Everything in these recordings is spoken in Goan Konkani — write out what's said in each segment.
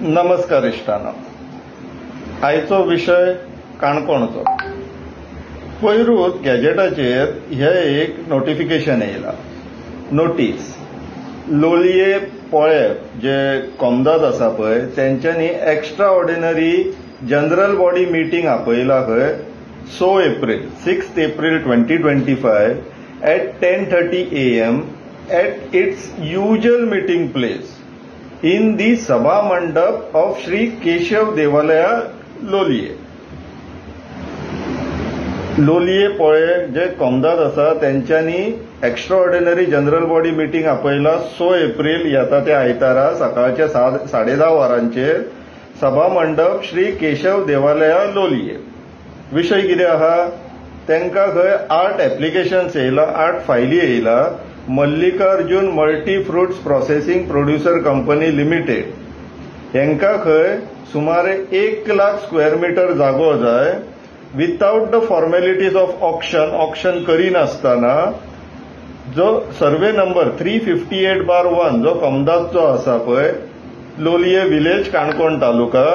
नमस्कार इश्टानो, आयचो विशय काणकोणचो. पयरूच गॅजेटाचेर हे एक नोटिफिकेशन येयला, नोटीस. लोलये पोळे जे कोमदाद आसा पळय तेंच्यांनी extra ordinary general body meeting आपयला खंय 6 April 6 April 2025 at 10:30 AM at its usual meeting place in the Sabha Mandap of Shri Keshav Devalaya, Loliem. लोलये पोळे जे कोमदाद आसा तेंच्यांनी extra ordinary general body meeting आपयला 6 April येता ते आयतारा सकाळच्या 10:30 वरांचेर, सभा मंडप, श्री केशव देवालया, लोलये. विशय कितें आहा? तांकां खंय 8 एप्लिकेशन्स येयला, 8 फायली येयला. Mallikarjun multi fruits processing producer company limited हेंकां खंय सुमारे 1 लाख स्क्वेअर मिटर जागो जाय without the formalities of auction. Auction करिनासतना जो सर्वे नंबर 358/1 जो कोमदादचो आसा पळय, लोलये विलेज, काणकोण तालुका,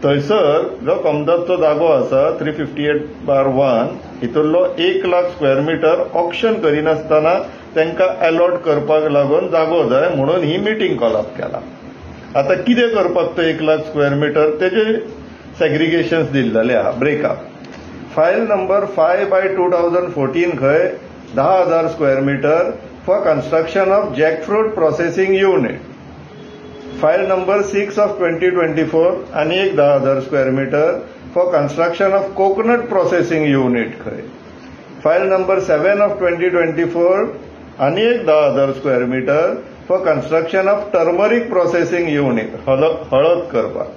थंयसर जो कोमदादचो जागो आसा 358/1, हितूंतलो 1 लाख स्क्वेअर मिटर ऑक्शन करिनासतना तांकां अलॉट करपाक लागून जागो जाय म्हणून ही मिटींग कॉल अप केला. आतां कितें करपाक तो 1 लाख स्क्वेअर मिटर, तेजे सेग्रिगेशन्स दिल्लेले आहा, breakup. File number 5/2014 खंय 10,000 square metre for construction of jackfruit processing unit. File number 6 of 2024 आनी एक 10,000 square metre for construction of coconut processing unit खंय. File number 7 of 2024 आनी एक 10,000 square metre for construction of turmeric processing unit, हळद करपाक.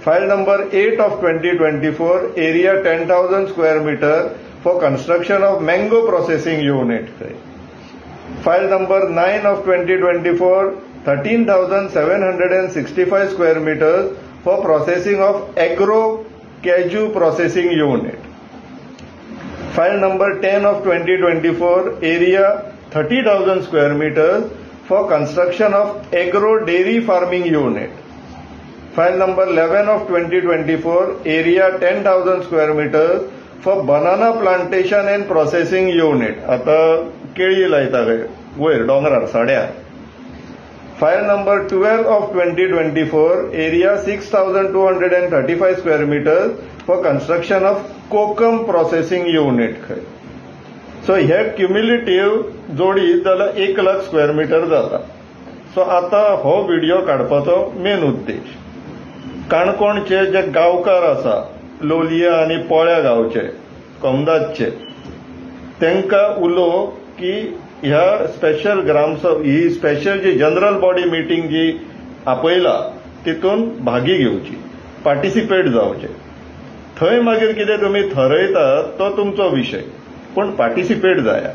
File number 8 of 2024, area 10,000 square metre for construction of mango processing unit. File number 9 of 2024, 13,765 square metres for processing of agro cashew processing unit. File number 10 of 2024, area 30,000 square metres for construction of agro dairy farming unit. File number 11 of 2024, area 10,000 square metres for banana plantation and processing unit. आतां केळी लायता खंय वयर दोंगरार सड्यार. File number 12 of 2024, area 6,235 square metres for construction of kokum processing unit खंय. सो हे क्युम्युलेटीव जोडीत जाल्यार 1 लाख स्क्वेअर मिटर जाता. सो आतां हो व्हिडियो काडपाचो मेन उद्देश, काणकोणचे जे गांवकार आसा, लोलया आनी पोळ्या गांवचे कोमदादचे, तांकां उलो की ह्या स्पेशल ग्रामसभा, ही स्पेशल जी जनरल बॉडी मिटींग जी आपयला तितून भागी घेवची, पार्टिसिपेट जावचे. थंय मागीर कितें तुमी थरयतात तो तुमचो विशय, पूण पार्टिसिपेट जाया,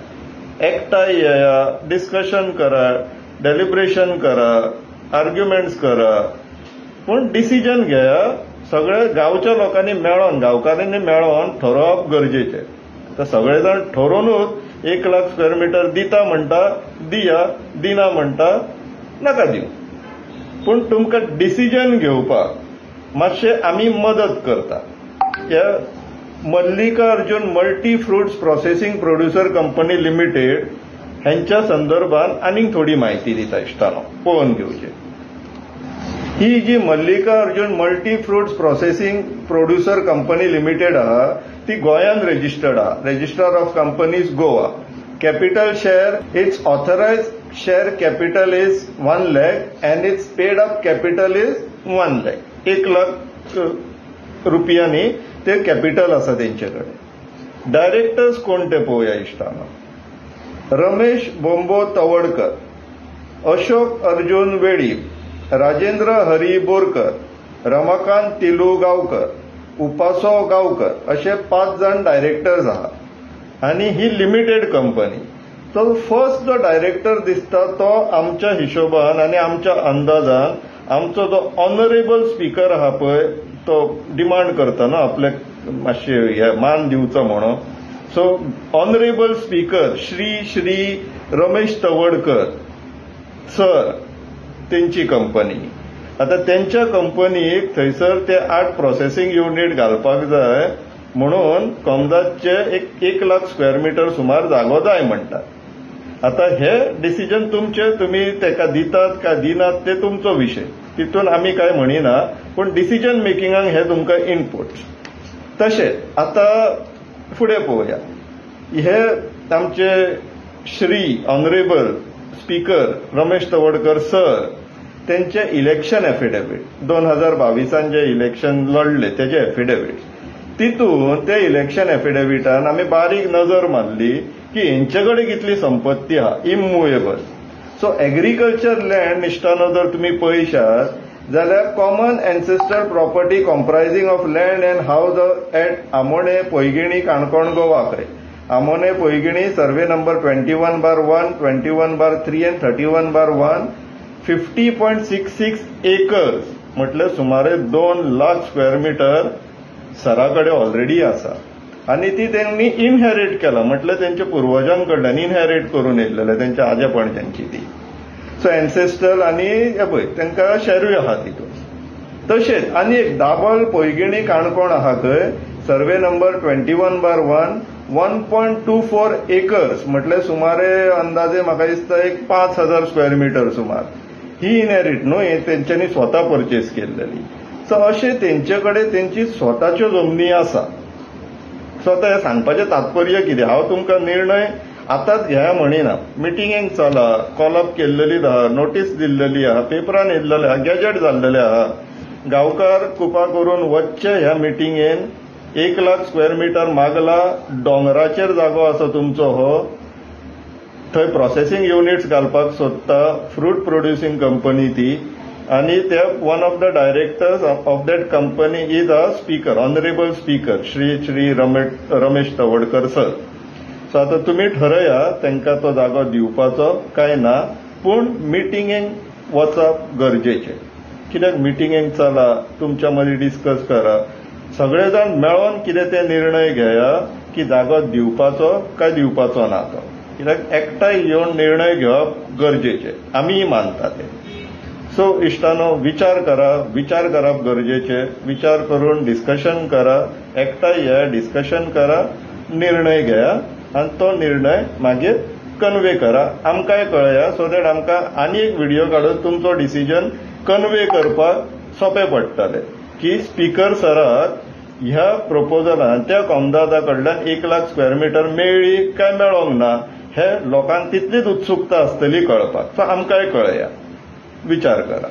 एकठांय येया, डिस्कशन करा, डेलिब्रेशन करा, आर्ग्युमेंट्स करा, पूण डिसिजन घेया. सगळे गांवच्या लोकांनी मेळोन, गांवकारांनी मेळोन ठरोवप गरजेचें. तर सगळे जाण ठरोवनूच 1 लाख स्क्वेअर मिटर दिता म्हणटा दिया, दिना म्हणटा नाका दिवं, पूण तुमकां डिसिजन घेवपाक मातशें आमी मदत करता. ह्या Mallikarjun multi fruits processing producer company limited हेंच्या संदर्भात आनीक थोडी म्हायती दिता इश्टानो, पळोवन घेवचे. ही जी Mallikarjun multi fruits processing producer company limited आहा ती गोंयांत रजिस्टर्ड आहा, registrar of companies, Goa. Capital share, its authorised share capital is 1 lakh and its paid up capital is 1 lakh. 1 lakh रुपयांनी ते कॅपिटल आसा तेंचे कडेन. डायरेक्टर्स कोण ते पळोवया इश्टानो. रमेश बोंबो तवडकर, अशोक अर्जुन वेळीप, राजेंद्र हरी बोरकर, रमाकांत तिलू गांवकर, उपासो गांवकर अशे 5 जाण डायरेक्टर्स आहा आनी ही लिमिटेड कंपनी. तो फर्स्ट जो डायरेक्टर दिसता तो आमच्या हिशोबान आनी आमच्या अंदाजान आमचो जो ऑनरेबल स्पीकर आहा पळय, तो डिमांड करता न्हू आपल्याक मातशें हे मान दिवचो म्हणून. So honourable speaker Shri Shri Ramesh Tawadkar sir, तेंची कंपनी. आतां तेंच्या कंपनीक थंयसर ते 8 प्रोसेसिंग युनीट घालपाक जाय म्हणून कोमदादचे 1 लाख स्क्वेअर मिटर सुमार जागो जाय म्हणटात. आतां हे डिसिजन तुमचे, तुमी तेका दितात काय दिनात ते तुमचो विशय, तितून आमी काय म्हणिना, पूण डिसिजन मेकिंगाक हे तुमकां इनपूट. तशें आतां फुडें पळोवया, हे आमचे Shri honourable speaker Ramesh Tawadkar sir तेंचे इलेक्शन एफिडेवीट 2022 जे इलेक्शन लढले तेजे एफिडेवीट, तितून ते इलेक्शन एफिडेविटान आमी बारीक नजर मारली की हेंचे कडेन कितली संपत्ती आहा इममुवेबल. सो एग्रीकल्चर लँड निश्ठानो जर तुमी पळयशात जाल्यार common ancestor property comprising of land and house at Amone Poinguinim Canacona Goa खंय Amone Poinguinim survey number 21/1, 21/3 and 31/1, 50.66 acres म्हटल्यार सुमारे 2 लाख स्क्वेअर मिटर सरा कडेन ऑलरेडी आसा आनी ती तेंणी इनहेरीट केला, म्हटल्यार तेंच्या पुर्वजां कडल्यान इनहेरीट करून येयल्लेले, तेंच्या आज्या पणज्यांची ती. सो एन्सेस्ट्रल आनी हे पळय तेंकां शेरूय आहा तितून. तशेंच आनी एक दाबल पैंगिणी काणकोण आहा खंय सर्वे नंबर 21/1, 1.24 एकर्स म्हटल्यार सुमारे अंदाजे म्हाका दिसता एक 5,000 स्क्वेअर मिटर सुमार. ही इनहेरीट न्हू, तेंच्यांनी स्वता परचेस केल्लेली. सो अशें तेंचे कडेन तेंची स्वताच्यो जमनी आसा. सो आतां हें सांगपाचें तात्पर्य कितें, हांव तुमकां निर्णय आतांच घेया म्हणिना, मिटिंगेक चला, कॉलअप केल्लेली आहा, नोटीस दिल्लेली आहा, पेपरान येयल्लेले आहा, गॅजेट जाल्लेले आहा. गांवकार कृपा करून वच्चे ह्या मिटिंगेन. 1 लाख स्क्वेअर मिटर मागला, दोंगराचेर जागो आसा तुमचो हो, थंय प्रोसेसिंग युनिट्स घालपाक सोदता फ्रूट प्रोड्युसिंग कंपनी ती, आनी ते one of the directors of that company is a speaker, honourable speaker Shri Shri Ramesh Tawadkar sir. So आतां तुमी ठरया तांकां तो जागो दिवपाचो काय ना, पूण मिटिंगेक वचप गरजेचें. कित्याक मिटिंगेक चला, तुमच्या मदीं डिस्कस करा, सगळे जाण मेळोन कितें ते निर्णय घेया की जागो दिवपाचो काय दिवपाचो ना तो. कित्याक एकठांय येवन निर्णय घेवप गरजेचें, आमीय मानता तें. सो इश्टानो विचार करा, विचार करप गरजेचें, विचार करून डिस्कशन करा, एकठांय येया, डिस्कशन करा, निर्णय घेया आनी तो निर्णय मागीर कन्वे करा, आमकांय कळया, सो that आमकां आनी एक व्हिडियो काडून तुमचो डिसिजन कन्वे करपाक सोंपें पडटलें की स्पीकर सराक ह्या प्रपोजलान त्या कोमदादा कडल्यान 1 लाख स्क्वेअर मिटर मेळ्ळी काय मेळोंक ना हे लोकांक तितलीच उत्सुकता आसतली कळपाक. सो आमकांय कळया, विचार करा.